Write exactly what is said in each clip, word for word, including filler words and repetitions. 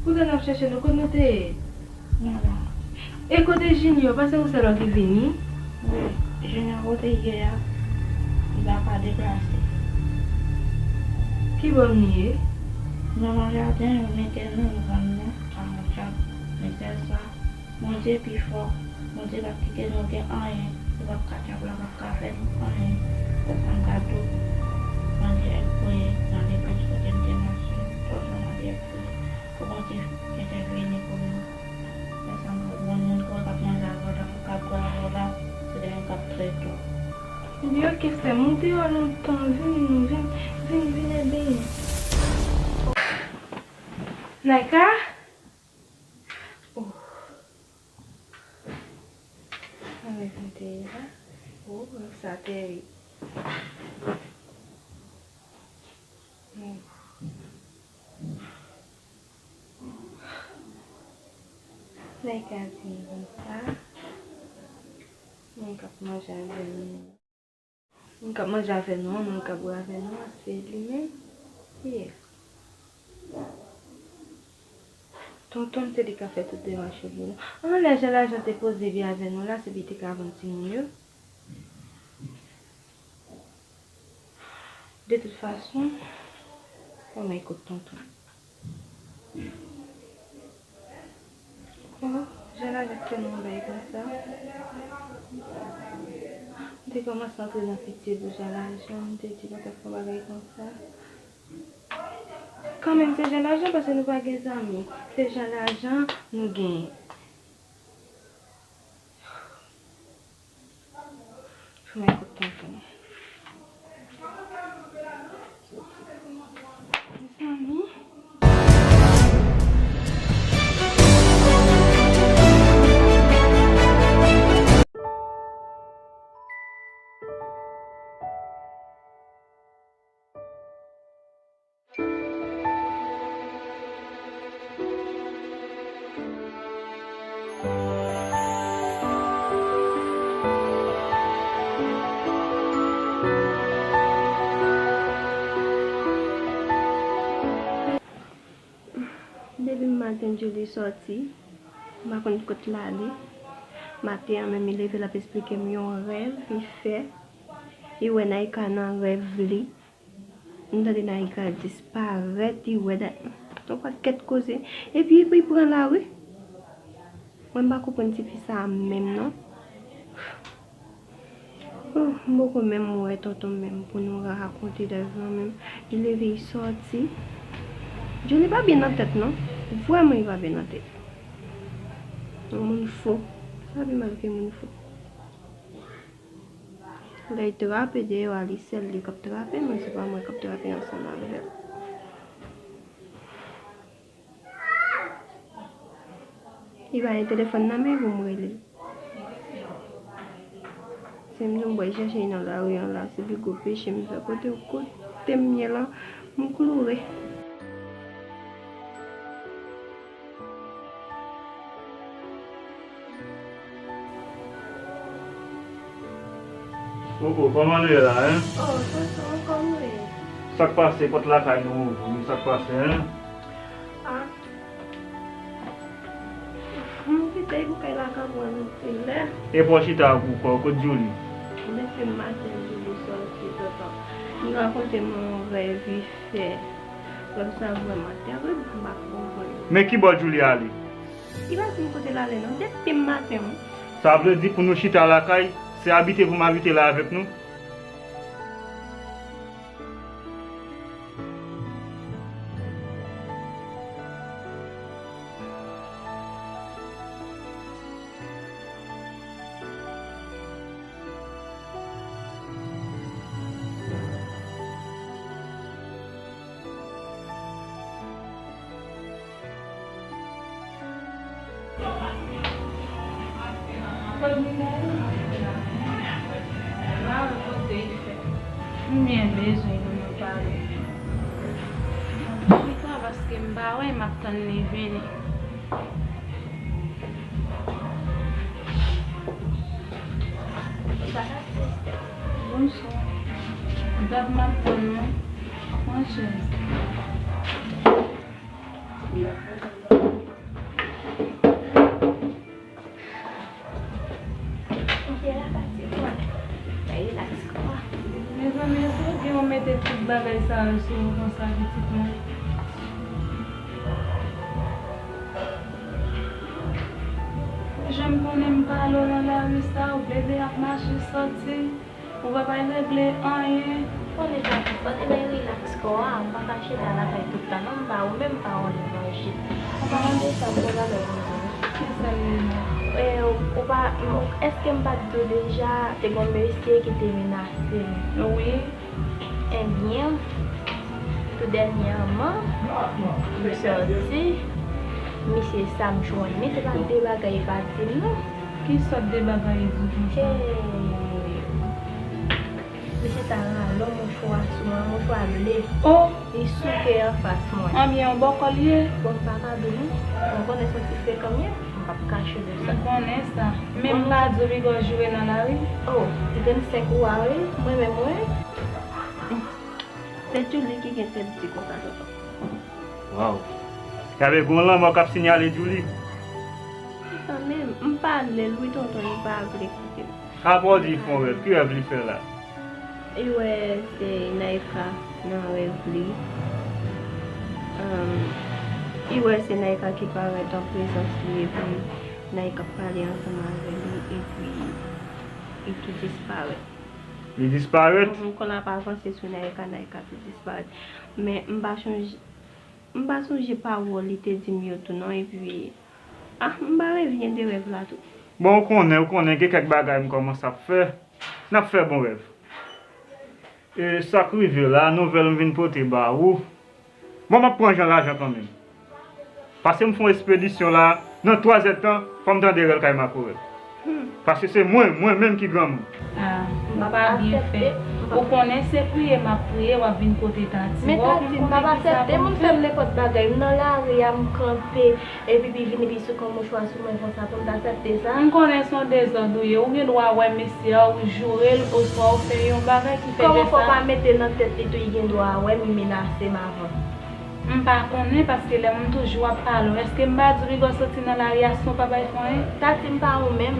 Poutan n ap chèche nou, kot nou te ye? Nou la. E kote Junior? Paske ou sèl ou ki vini? Wi, Junior kote l ye a, li pa ka deplase. Ki bò m li ye? Nou nan jaden, yo mete nou, nou vann nou, a yon djab. Men sèl sa, Bondye pi fò. Bondye p ap kite nou gen anyen. Li p ap ka, djab la p ap ka fè nou anyen. Sa m ka di w, mande èd pou li nan legliz kote m te mache. Toujou mande èd pou li. Pou Bondye entèveni pou nou. Lè sa m wè bon moun k ap manje avè w la, k ap bwè avè w la, se de moun k ap trete w. Ebyen, oke, sè m, ou te wè lontan, vini, vini, vini, vini, ebyen. Naika? Oh. Anlè kote la. Oh, sa terib. Hmm. Naika di m konsa. Moun k ap manje avè nou. Moun k ap manje avè nou an, moun k ap bwè avè nou an, se li menm ki ye. Tonton m se li k ap fè tout demach yo pou nou. Anlè jan lajan te poze vye avè nou la, se li te ka vann timoun yo. De tout fason, fò m al kot tonton. Oh, jan lajan fè nou yon bagay konsa. M te kòmanse antre nan pitye pou jan lajan, m te di pa t ap fè yon bagay konsa. Kanmenm, se jan lajan, paske nou pa gen zanmi. Se jan lajan nou genyen. Fò m al kot tonton. Mezanmi. Depi maten Julie sòti, m pa konn kot l ale. Maten an menm, li leve, l ap esplike m yon rèv li fè. Li wè Naïka nan rèv li. M tande Naïka disparèt, li wè da-, yon pakèt koze. Epi, epi li pran lari. Mwen m pa konprann tifi sa a menm non. Oh, m poko menm wè tonton menm pou nou rakonte lèv lan menm. Li leve, li sòti. Julie pa byen nan tèt non. Vrèman, li pa byen nan tèt. Yon moun fou. Sa pi mal ke moun fou. Lè l trape deyò a, li sèl li k ap trape, mwen se pa mwen k ap trape ansanm avè l. Li pa gen telefòn nan men pou m rele l. Se m di w m pral chèche l nan lari an la, se pi gwo peche m fè. Kote, kote m ye la, m kloure. Koko, kòman nou ye la, en? Oh, tonton, kòman w ye? Sa k pase? Pòt lakay nou ouvri, sa k pase, en? Ah. M kite pou kay la ka pran ti lè. E pou w chita pou kò, kot Julie? Depi maten Julie sòti, tonton. Li rakonte m yon rèv li fè. Rèv sa vrèman terib, m pa konprann. Men ki bò Julie ale? Li pa di m kote l ale non, depi maten wi. Sa vle di pou nou chita lakay, se abite pou m abite la avèk nou? M byen bezwen pou nou pale. Chita paske m pa wè, m ap tann li vini. Bonswa. Gad m ap tann ou. Pran chèz. Bagay sa yo sou ou konsa, pitit mwen. Jan m konnen m pale w nan lari sa, ou bebe ap mache sòti, ou pa bay regle anyen. Konnen sa, fò te bay rilaks kò a, m pa ka chita lakay tout tan non, m pa ou menm pa ou lè manje. Ou pa mande sa m te ka fè pou ou. Kisa l ye la? E, ou pa, m- èske m pa t di w deja, te gon mesye ki te menase m? Wi. Ebyen, tou dènyèman, m sòti, misye sa m jwenn li, se pa de bagay li pa di m non. Ki sòt de bagay li di w konsa? Hey! Misye ta rale yon mouchwa sou mwen, yon mouchwa ble. Oh! Li souke anfas mwen. Anbyen, yon bòkò l ye? Bon, m pa ka di w non. Ou konnen se yon ti frekan m ye, m p ap kache de sa. M konnen sa. Men m pa di w piga w joure nan lari? Oh, vennsenk ou a wi, mwen menm wi. Se Djouly ki gen tèt di konsa, tonton. Waw. Gade gon lanmò k ap sinyale Djouly. Sa menm, m pale l wi, tonton, li pa vle koute m. Apa w di l fè yon rèv? Ki rèv li fè la? Li wè se Naïka nan rèv li. Em, li wè se Naïka ki parèt an prezans li, epi Naïka ap pale ansanm avè li, epi li tou disparèt. Li disparèt? Mhm, kon l ap avanse sou Naïka, Naïka tou disparèt. Men m pa chonje, m pa sonje pawòl li te di m yo tou non, epi, ah, m pa revyen de rèv la tou. Bon, ou konnen, ou konnen, gen kèk bagay m kòmanse ap fè. N ap fè bon rèv. E sa k rive la, nouvèl m vin pote ba ou. Bon, m ap pran Jan Lajan kanmenm. Paske m fè yon espedisyon la, nan twazèdtan, fò m tande rèl kay makorèl. Hmm. Paske se mwen, mwen menm ki granmoun. Ah, ou pa byen fè. Ou konnen se priye m ap priye, w ap vin kote Tati. Men Tati, m p ap aksepte moun fè m nenpòt bagay. M nan lari a, m kanpe, epi li vin, epi souke yon mouchwa sou mwen konsa pou m t aksepte sa. M konnen se yon dezòd ou ye. Ou gen dwa wè mesye a, ou joure l, oswa ou fè yon bagay ki fè... Kòman fò w pa mete nan tèt li tou, li gen dwa wè m, li menase m avan? M pa konnen, paske lè m toujou ap pale w, èske m pa di w piga w soti nan lari a san w pa bay fè anyen? Tati, m pa ou menm.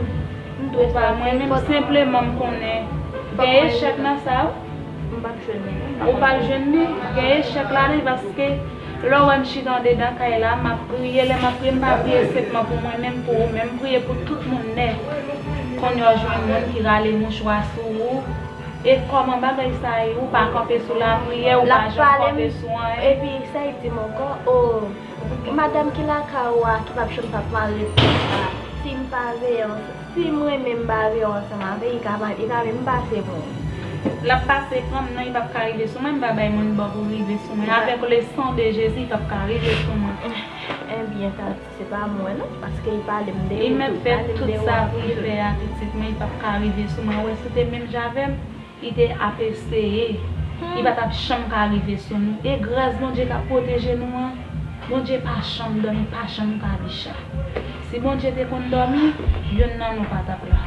M dwe... Ou pa mwen menm, senpleman m konnen gen echèk nan sa, wi. M p ap jwenn li non. Ou p ap jwenn li, gen echèk ladan l, paske lè w wè m chita andedan kay la, m ap priye, lè m ap priye, m pa priye senpman pou mwen menm, pou ou menm, m priye pou tout moun nèt. Kounye a w jwenn moun ki rale mouchwa sou ou. E kòman bagay sa ye? Ou pa kanpe sou lapriyè, ou pa janm kanpe sou anyen. Epi sa l di m ankò, o, madanm ki lakay ou a ki p ap janm p ap mare tèt la, si m pa veye, si mwen menm m pa veye ansanm avè l, li ka, li ka menm pase pran m. L ap pase pran m non, li p ap ka rive sou mwen, m pa bay moun bò pou rive sou mwen. Avèk le sang de Jésus, li p ap ka rive sou mwen. Ebyen, Tati, se pa mwen non, paske li pale m de ou tou, li mèt fè tout sa pou l fè a, pitit mwen, li p ap ka rive sou mwen. Ou wè, si w te menm jan avè m, li te ap eseye. Li pa t ap janm ka rive sou nou. E gras Bondye k ap pwoteje nou an, Bondye pa janm dòmi, pa janm kabicha. Si Bondye te konn dòmi, youn nan nou pa t ap la.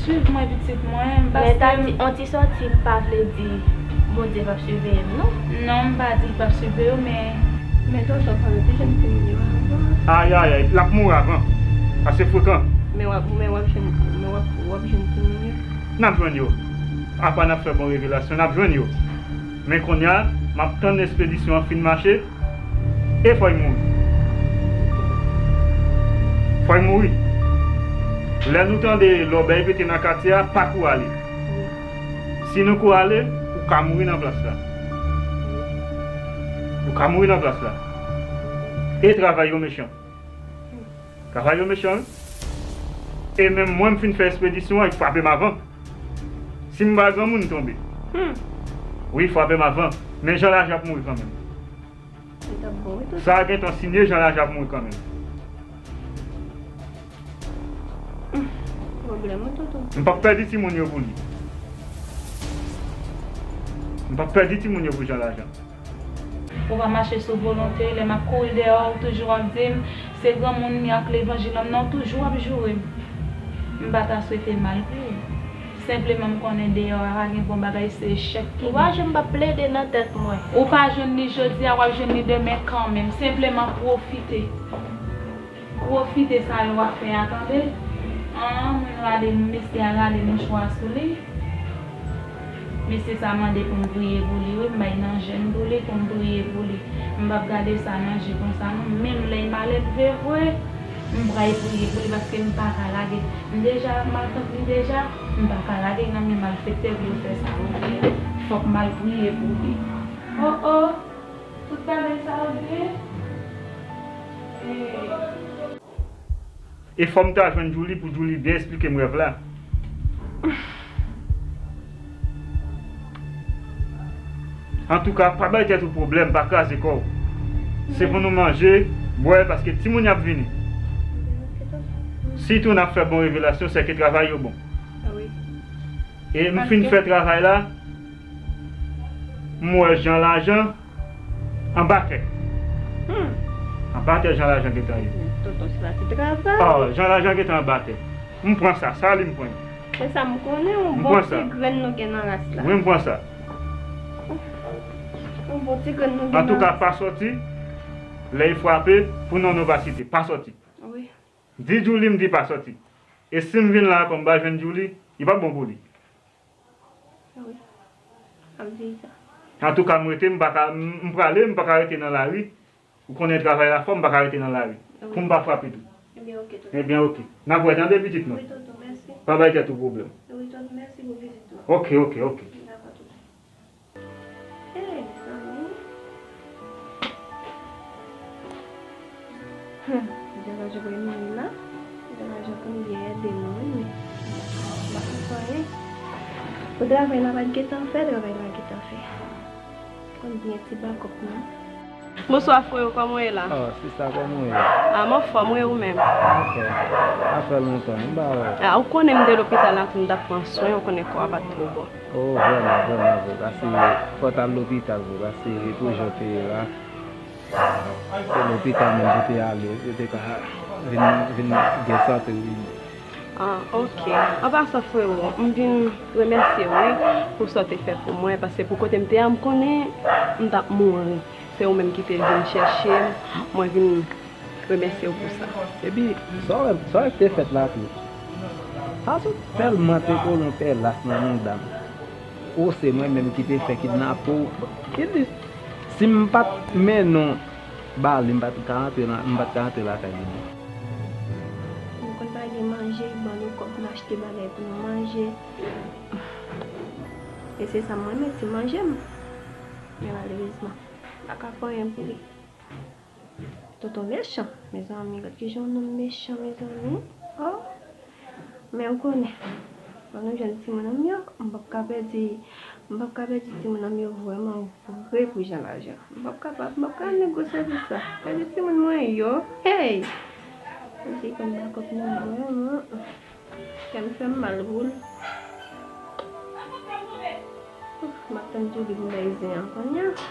Swiv mwen, pitit mwen, paske... Men Tati, on ti sòti pa vle di Bondye p ap siveye m non. Non, m pa di l p ap siveye w, men... Men tonton, pa mete jèn timoun yo avan. Ayayay, l ap mouri avan. Ase frekan. Men w ap, men w ap jwenn, men w ap, w ap jwenn timoun yo. N ap jwenn yo. Apa n ap fè bon revelasyon, n ap jwenn yo. Men kounye a, m ap tann espedisyon an fin mache, e fò l mouri. Fò l mouri. Lè nou tande lòbèy pete nan katye a, pa kouri ale. Si nou kouri ale, ou ka mouri nan plas la. Ou ka mouri nan plas la. E travay yo mechan. Travay yo mechan, wi. E menm mwen, m fin fè espedisyon an, li frape m avan. Si m pa granmoun, m tonbe. Hmm. Wi, frape m avan. Men Jan Lajan ap mouri kanmenm. Li t ap bon, wi, tonton. Sa a gentan siyen, Jan Lajan ap mouri kanmenm. Hmm. Pwoblèm, wi, tonton. M p ap pèdi timoun yo pou li. M p ap pèdi timoun yo pou Jan Lajan. Ou pa mache sou volonte, lè m ap kouri dèyè w, ou toujou ap di m, se granmoun li ak levanjil an, non, ou toujou ap joure m. M pa ta swete mal pou ou. Senpleman, m konnen dèyè a pa gen bon bagay, se echèk ki gen. Ou pa jwenn, m p ap plede nan tèt mwen. Ou pa jwenn li jodi a, w ap jwenn li demen kanmenm. Senpleman, pwofite. Pwofite sa yo w ap fè a, tande. An, moun rale, mesye a rale mouchwa sou li. Mesye sa mande pou m priye pou li, wi, m bay nan jèn pou li, pou m priye pou li. M p ap gade sa nan je konsa, non. Menm lè l malelve vre, m pral priye pou li paske m pa ka lage. M deja, m al tann li deja, m pa ka lage nan men malfektè pou yo fè sa, wi. Fòk m al priye pou li. Oh, oh! Tout bagay sa yo gen. E fò m ta jwenn Djouly pou Djouly byen esplike m rèv la. Antouka, pa bay tèt ou pwoblèm, pa kraze kò w. Se pou nou manje, bwè, paske timoun y ap vini. Sitou n ap fè bon revelasyon, sèke travay yo bon. E m fin fè travay la, m wè jan lajan anba tè. Hmm. Anba tè jan lajan gentan ye. Tonton, se pa ti travay. Oh, jan lajan gentan anba tè. M pran sa, sa li m pran. Se sa m konnen, yon bon ti grenn nou gen nan ras la. Wi, m pran sa. Yon bon ti grenn nou gen nan ras la. Antouka, pa sòti. Lè l frape, pou non nou pa site. Pa sòti. Wi. Di Djouly m di pa sòti. E si m vin la ankò m pa jwenn Djouly, li p ap bon pou li. Wi. Ap di sa. Antouka, m rete, m pa ka, m, m prale, m pa ka rete nan lari. Ou konnen travay la fò, m pa ka rete nan lari. Wi. Pou m pa frape tou. Ebyen, oke, tonton. Ebyen, oke. N ap wè tande, pitit mwen. Wi, tonton, mèsi. Pa bay tèt ou pwoblèm. Wi, tonton, mèsi pou vizit ou. Oke, oke, oke. Dakò, tonton. Hey, mezanmi. Hmm, jan lajan voye m la. Jan lajan konn byen ede nou, wi, men m pa konn fè anyen. Pou travay la pa t gentan fè, travay la gentan fè. Konn byen ti bakòp nou. Bonswa, freo, kòman w ye la? Oh, sista, kòman w ye? Ah, m anfòm, wi, ou menm? Ok. Sa fè lontan, m pa wè w. Ah, ou konnen m te lopital la tou, m t ap pran swen, ou konnen kò a pa t twò bon. Oh, vrèman, vrèman vre. Paske fò w t al lopital vre, paske pou jan w te ye la, se lopital menm pou w te ale, pou w te ka vin, vin gen sante w vini. Ah, ok. An pasan, freo, m vin remèsye w, wi, pou sa w te fè pou mwen, paske pou kote m te ye a, m konnen m t ap mouri. Se ou menm ki te vin chèche m, mwen vin remèsye w pou sa. Epi, sa w wè, sa w wè k te fèt la tou. Sa sot tèlman te kole yon pè las nan mouda m. Ou se mwen menm ki te fè kidnape w. Ki di, si m pa t mennen w ba li, m pa t ka antre nan, m pa t ka antre lakay li non. Nou konn pa gen manje, ban nou kòb, nou achte bagay pou nou manje. E se sa m renmen, ti manje m. Men malerezman, m pa ka fè anyen pou li. Tonton mechan, mezanmi, gad kijan yon nonm mechan, mezanmi. Oh! Men ou konnen, lè nou jwenn timoun an m yo, m p ap ka pèdi, m p ap ka pèdi timoun an m yo vrèman vre pou jan lajan. M p ap kapab, m p ap ka negosye avèk sa. Pèdi timoun mwen yo, hey! Misye konn bakòp nou vrèman. Kè m fè m mal pou l. M ap tann Djouly pou m bay zen an kounye a.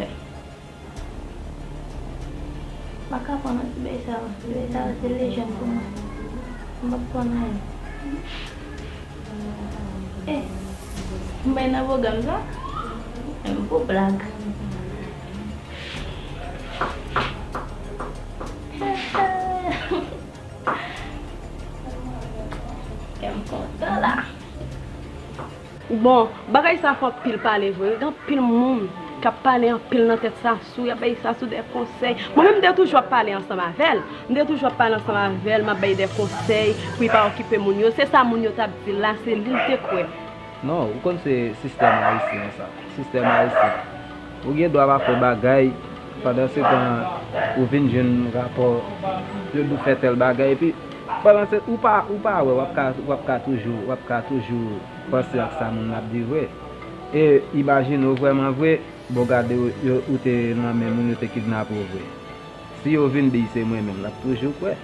M pa ka pran nan ti bagay sa yo. Ti bagay sa yo se lejand pou mwen. M p ap pran nan yo. Eh, m bay nan pwogram sa. M pou blag. Kè m kontan la. Bon, bagay sa fè anpil pale vre wi. Gen anpil moun k ap pale anpil nan tèt Sasou, y ap bay Sasou de konsèy. Mwen menm, m te toujou ap pale ansanm avè l. M te toujou ap pale ansanm avè l, m ap bay de konsèy pou li pa okipe moun yo. Se sa moun yo t ap di l la, se li l te kwè. Non, ou konn se sistèm ayisyen an sa. Sistèm ayisyen. Ou gen dwa pa fè bagay, pandan se tan ou vin jwenn rapò, yo di w fè tèl bagay, epi pandan se, ou pa, ou pa wè, w ap ka, w ap ka toujou, w ap ka toujou panse ak sa moun nan ap di vre. E imajine w vrèman vre, bon, gade, yo, ou te nan men moun, yo te kidnape w vre. Si yo vin di se mwen menm, l ap toujou kwè.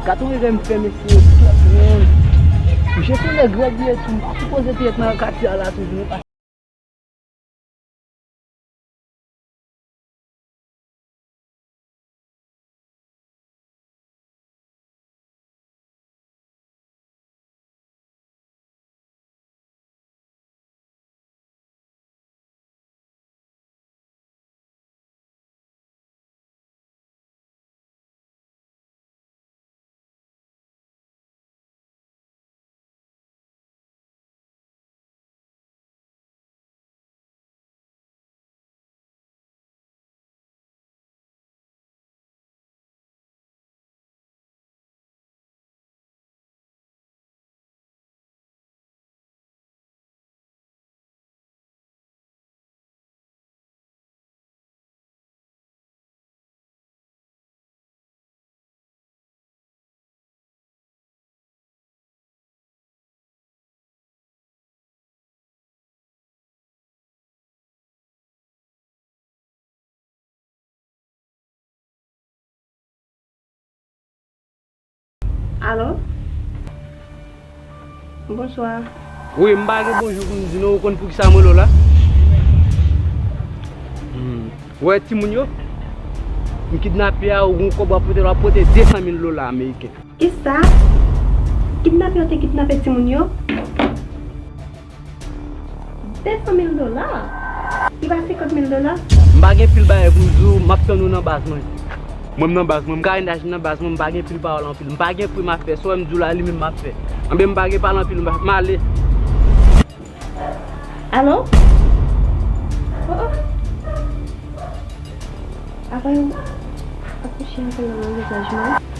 Gad yon nèg m fè mesye tout moun. Misye se nèg rèd li ye tou, m pa sipoze te ret nan katye a la toujou. Alo? Bonswa. Wi, m pa gen bonjou pou m di non, ou konn poukisa m rele w la? Hmm. Ou wè timoun yo? M kidnape a, ou gon kòb w ap pote, w ap pote de san mil dola ameriken. Kisa? Kidnape yo te kidnape timoun yo? De san mil dola? Li pa senkant mil dola? M pa gen pil bagay pou m di w, m ap tann ou nan baz mwen. Mwen m nan baz, mwen m Karine Dajin nan baz, mwen m pa gen pil pawòl anpil. M pa gen pri m ap fè, sa w wè m di w la li menm m ap fè. Anben m pa gen pale anpil, m pa, m ale. Alo? Oh, oh. Apa yo akouche anpil nan vizaj mwen?